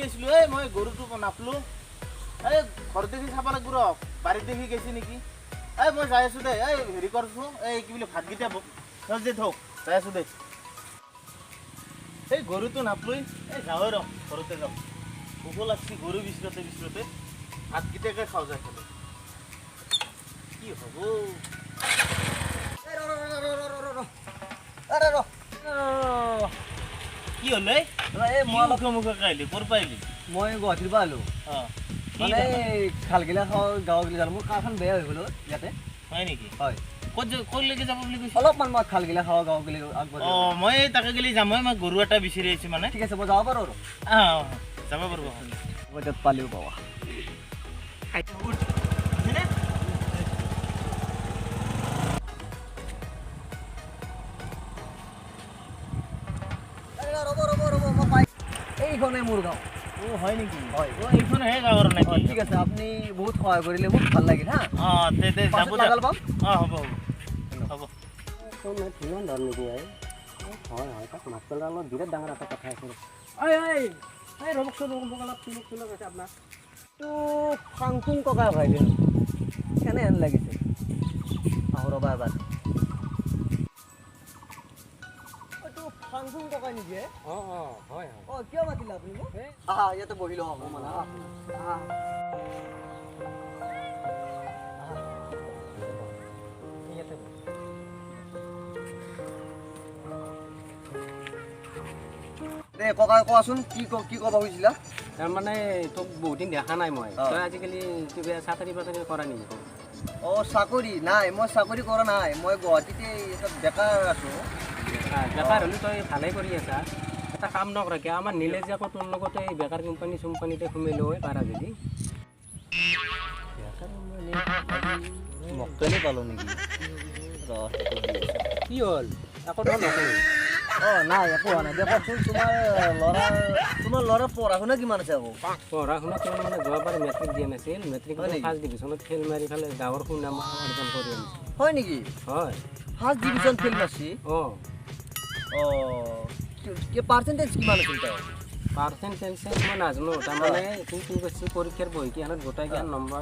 আছিলোঁ। এই মই গৰুটো নাপলো। এই ঘৰত দেখি চাব লাগিব ৰ, বাৰীত দেখি গৈছে নেকি। এই মই যাই আছোঁ দে। এই হেৰি কৰছোন, এই কি বুলি ভাতকেইটা দে থওক, যাই আছোঁ দে। এই গৰুটো নাপলোই। এই যাওঁ ৰ, ঘৰতে যাওঁ। ভোকো লাগছি, গৰু বিচৰতে বিচৰতে। ভাতকেইটাকে খাওঁ যাই পেলাই। কি হ'ব? আৰে ৰ। কি হ'ল? এই এই মই অলপ মুখে মুখে আহিলি, ক'ৰ পৰা আহিলি? মই গুৱাহাটীৰ পৰা আহিলোঁ। মানে খালগিলা খাওঁ গাঁও গিলা যাম, মোৰ কাৰখন বেয়া হৈ গ'ল ইয়াতে। হয় নেকি? হয়। ক'ত ক'লৈকে যাব বুলি কৈছে? অলপমান মই খালগিলা খাওঁ গাঁও গিলা আগবাঢ়ি। অঁ, মই তাকে গেলি যাম। মই গৰু এটা বিচাৰি আহিছোঁ মানে। ঠিক আছে, মই যাব পাৰোঁ আৰু। অঁ, যাব পাৰিব। মই তাত পালেও পাবা। ৰ'ব ৰ'ব ৰ'ব, মই পাই এইখনে মোৰ গাঁও। অ, হয় নেকি? হয়। অ, এইখনহে গাঁৱৰ নেকি? ঠিক আছে, আপুনি বহুত সহায় কৰিলে, বহুত ভাল লাগিল। হা। অঁ, তে তে যাব। পাম। অঁ, হ'ব হ'ব হ'ব। ধৰ নেকি? হয় হয়, তাক মাত পেলাৰ লগত বিৰাট ডাঙৰ এটা কথা আছে। ঐ ঐ এই ৰ'বকচোন, ৰ'ব অলপ। চিনক চিনক আছে আপোনাৰ। তো ফাংফুং ককা ভাই দেন কেনেহেন লাগিছে? আহো ৰ'বা এবাৰ। এইটো ফাংফুং ককাই নেকি? অঁ অঁ, হয় হয়। অঁ, কিয় মাতিলে আপুনি মোক? আহা, ইয়াতে বহি লওঁ অকণমান। আহা আহা, ইয়াতে। দে ককা, কোৱাচোন, কি কি ক'ব খুজিছিলা? তাৰমানে তোক বহুত দিন দেখা নাই মই। তই আজিকালি কিবা চাকৰি বাকৰি কৰা নেকি? অঁ, চাকৰি নাই, মই চাকৰি কৰা নাই। মই গুৱাহাটীতে এটা বেকাৰ আছোঁ। বেকাৰ হ'লেও তই ভালেই কৰি আছা। এটা কাম নকৰাকে আমাৰ নীলেজ আকৌ তোৰ লগতে এই বেকাৰ কোম্পানী চোম্পানীতে সোমাই লৈ পাৰা যদি। মক্কেলে পালোঁ নেকি? কি হ'ল আকৌ? নকৰোঁ। অঁ, নাই, একো হোৱা নাই। দে কওকচোন, তোমাৰ ল'ৰাৰ পঢ়া শুনা কিমান আছে আকৌ? পঢ়া শুনা কিমান মানে, যোৱাবাৰ মেট্ৰিক দিয়া নাছিল। মেট্ৰিক ফাৰ্ষ্ট ডিভিজনত ফেইল মাৰি পেলাই গাঁৱৰ সুনাম অৰ্জন কৰি আনিছে। হয় নেকি? হয়। ফাৰ্ষ্ট ডিভিজন ফেইল মাৰছি? অঁ। অঁ, কি পাৰ্চেণ্টেজ কিমান আছিল তেওঁৰ? পাৰ্চেণ্টেজ মই নাজানো। তাৰমানে সি কি কৰিছে, পৰীক্ষাৰ বহীকেইখনত গোটাইকেইখন নম্বৰ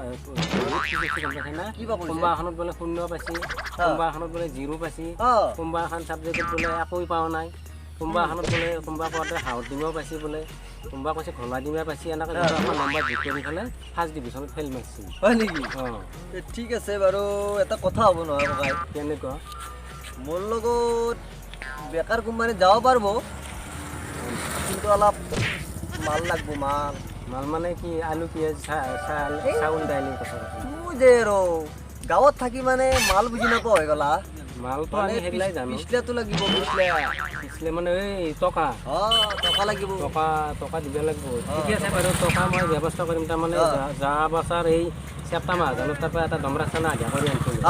বহুত কি কৰিছে গম পাইছে না? কোনোবা এখনত বোলে শূন্য পাইছে, কোনোবা এখনত বোলে জিৰ' পাইছে, কোনোবা এখন ছাবজেক্টত বোলে একোৱে পোৱা নাই, কোনোবা এখনত বোলে কোনোবা কোৱাতে হাঁহৰ ডিমাও পাইছে বোলে, কোনোবা কৈছে ঘোলা ডিমা পাইছে। এনেকৈ এখন নম্বৰ যোগ কৰি পেলাই ফাৰ্ষ্ট ডিভিজনত ফেইল মাৰিছে। হয় নেকি? অঁ। ঠিক আছে বাৰু, এটা কথা হ'ব নহয় ককাই। কেনেকুৱা? মোৰ লগত বেকাৰ কোম্পানীত যাব পাৰিব, কিন্তু অলপ মাল লাগব, মাল। মাল মানে কি? আলু, পিঁয়াজ, চাউল, দাইলৰ কথা? তোৰ যে ৰ গাঁৱত থাকি মানে মাল বুজি নাপাওঁ হৈ গ'লা। মালটো আমি সেইগিলাই জানো। পিছলাটো লাগিব, পিছলা। পিছলে মানে এই টকা? অঁ, টকা লাগিব। টকা দিব লাগিব। ঠিকে আছে বাৰু, টকা মই ব্যৱস্থা কৰিম। তাৰমানে যোৱা বছৰ এই চেপ্তা মাহাজনৰ তাৰ পৰা এটা দমৰা চানা আধা কৰি আনিছিলোঁ।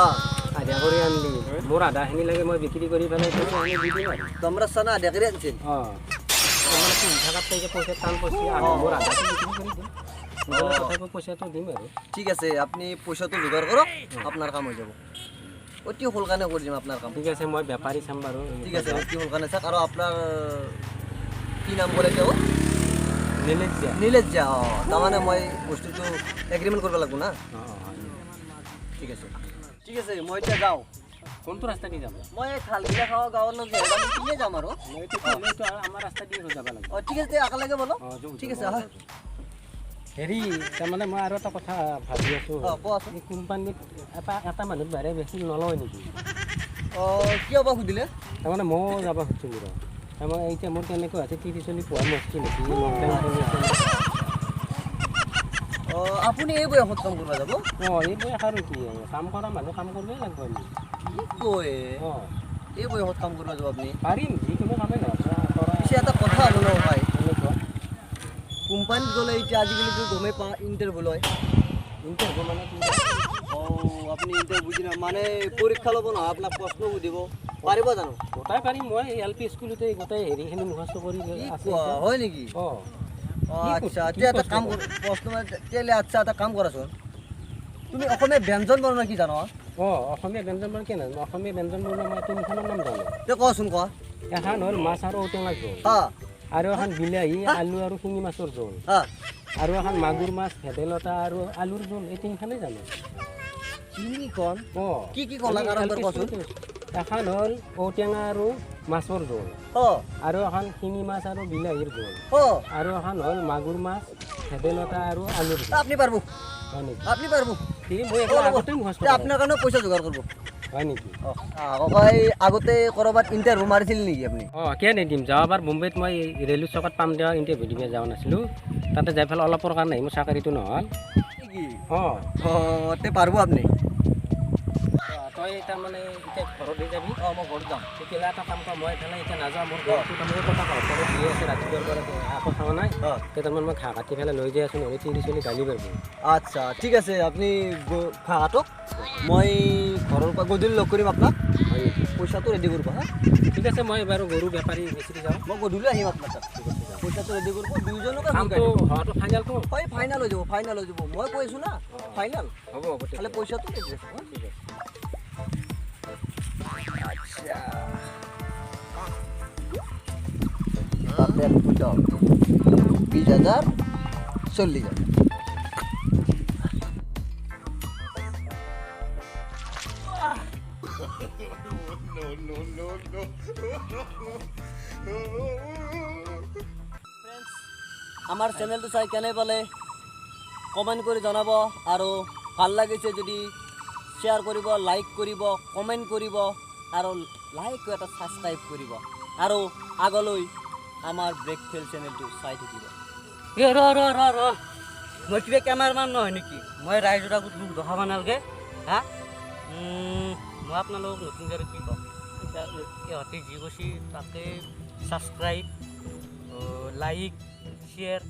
আধা কৰি আনিলি মোৰ আধাখিনি লাগে, মই বিক্ৰী কৰি পেলাই পইচাখিনি দি দিম আৰু। দমৰা চানা আধা কৰি আনিছিল? অঁ, মানে পুহি থকাত যে পইচা টান পৰিছে, আমি মোৰ আধাটো বিক্ৰী কৰি দিম, তথাপিও পইচাটো দিম আৰু। ঠিক আছে, আপুনি পইচাটো যোগাৰ কৰক, আপোনাৰ কাম হৈ যাব। অতি সোনকালে কৰি দিম আপোনাৰ কাম। ঠিক আছে, মই বেপাৰী চাম বাৰু। ঠিক আছে, অতি সোনকালে চাওক। আৰু আপোনাৰ কি নাম ক'লে তেওঁ? নীলেশ জা। নীলেশ জা, অঁ। তাৰমানে মই বস্তুটো এগ্ৰিমেণ্ট কৰিব লাগিব না। ঠিক আছে, ঠিক আছে, মই এতিয়া যাওঁ। কোনটো ৰাস্তা দি যাব? মই খালগিলা খাওঁ গাঁৱৰ পিনে যাম আৰু। আমাৰ ৰাস্তা দি যাব লাগিব। অঁ, ঠিক আছে, একেলগে ব'লক। ঠিক আছে। হয়। হেৰি, তাৰমানে মই আৰু এটা কথা ভাবি আছোঁ। অঁ, কোৱাচোন। এই কোম্পানীত এটা এটা মানুহ বাহিৰে বেছি নলয় নেকি? অঁ, কিয় বা সুধিলে? তাৰমানে ময়ো যাব খুজিছিলোঁ ৰ। তাৰমানে এতিয়া মোৰ কেনেকুৱা আছে, টিভি চলি পোৱা মুস্কিল হৈছে, লকডাউন চলি আছে। অঁ, আপুনি এই বয়সত কাম কৰিব যাব? অঁ, এই বয়স আৰু কি, কাম কৰা মানুহ কাম কৰিবই লাগিব আমি। কি কয়? অঁ। এই বয়সত কাম কৰিব যাব আপুনি? পাৰিম, যিকোনো কামেই নহয়। পিছে এটা কথা হ'ব নহয় ভাই। কেনেকুৱা? কোম্পানীত গ'লে এতিয়া আজিকালিতো গমেই পাওঁ, ইণ্টাৰভিউ লয়। ইণ্টাৰভিউ মানে কি? অঁ, আপুনি ইণ্টাৰভিউ বুজি না, মানে পৰীক্ষা ল'ব নহয়, আপোনাক প্ৰশ্ন সুধিব। পাৰিব জানো? গোটাই পাৰিম। মই এল পি স্কুলতে গোটেই হেৰিখিনি মুখস্থ কৰি আছে। হয় নেকি? অঁ। অঁ, আচ্ছা, এতিয়া এটা কাম প্ৰশ্ন মানে তেতিয়াহ'লে। আচ্ছা, এটা কাম কৰাচোন, তুমি অসমীয়া ব্যঞ্জন বৰ্ণ কি জানো? অঁ, অসমীয়া ব্যঞ্জন বৰ্ণ কি নাজানো? অসমীয়া ব্যঞ্জন বৰ্ণ মই তিনিখনৰ নাম জানো। তে কোৱাচোন, কোৱা। এখন হ'ল মাছ আৰু ঔটেঙাৰ জোল। হা। আৰু এখন বিলাহী আলু আৰু শিঙি মাছৰ জোল, আৰু এখন মাগুৰ মাছ ভেদাইলতা আৰু আলুৰ জোল, এই তিনিখনেই জানো। তিনিখন? কি কি ক'লা আৰু এবাৰ কচোন? এখন হ'ল ঔটেঙা আৰু মাছৰ জোল, আৰু এখন শিঙি মাছ আৰু বিলাহীৰ জোল, আৰু এখন হ'ল মাগুৰ মাছ ভেদাইলতা আৰু আলুৰ জোল। আপুনি পাৰিব? হয় নেকি? আপুনি পাৰিব। মই আগতে মুখস্থ। আপোনাৰ কাৰণেও পইচা যোগাৰ কৰিব। হয় নেকি? ককাই আগতে ক'ৰবাত ইণ্টাৰভিউ মাৰিছিল নেকি আপুনি? অঁ, কিয় নিদিম। যোৱাবাৰ বোম্বেত মই ৰেলৱে চকত পাম দিয়া ইণ্টাৰভিউ দিব যোৱা নাছিলোঁ, তাতে যাই পেলাই অলপৰ কাৰণে মোৰ চাকৰিটো নহ'ল। অঁ, তে পাৰিব আপুনি? তই তাৰমানে এতিয়া ঘৰত যাবি? অঁ, মই ঘৰত যাম। তেতিয়াহ'লে এটা কাম কৰ, মই এইফালে এতিয়া নাযাওঁ, মোৰ ঘৰটো তাৰমানে ককা ঘৰত দিয়ে আছে, ৰাতিপুৱাৰ পৰা আকৌ খাৱা নাই, কেইটামান মই ঘাঁহ কাটি পেলাই লৈ যাই আছোঁ, নহ'লে তিৰি চলি গালি পাৰিব। আচ্ছা ঠিক আছে, আপুনি ঘাঁহ কাটক, মই ঘৰৰ পৰা গধূলি লগ কৰিম আপোনাক। হয় নেকি? পইচাটো ৰেডি কৰিব। হা, ঠিক আছে, মই বাৰু গৰু বেপাৰী বেছি যাওঁ। মই গধূলি আহিম আপোনাৰ তাত। ঠিক আছে, যাওঁ। পইচাটো ৰেডি কৰিব, দুইজনকে কামটো হোৱাটো ফাইনেলটো? হয়, ফাইনেল হৈ যাব, ফাইনেল হৈ যাব, মই কৈ আছোঁ না, ফাইনেল হ'ব। হ'ব, খালি পইচাটো ৰেডি ৰাখিব। ঠিক আছে। আচ্ছা, তাতে 20,000 40,000। আমাৰ চেনেলটো চাই কেনে পালে কমেণ্ট কৰি জনাব, আৰু ভাল লাগিছে যদি শ্বেয়াৰ কৰিব, লাইক কৰিব, কমেণ্ট কৰিব, আৰু লাইক এটা ছাবস্ক্ৰাইব কৰিব, আৰু আগলৈ আমাৰ ব্ৰেক ফেইল চেনেলটো চাই থাকিব। এ ৰ ৰ ৰ ৰ, মই কিবা কেমেৰামেন নহয় নেকি? মই ৰাইজৰ আগত মুখ দেখাব নালাগে। হা, মই আপোনালোকক নতুনকৈ আৰু কি ক'ম, ইহঁতে যি কৈছে তাকে ছাবস্ক্ৰাইব, লাইক, শ্বেয়াৰ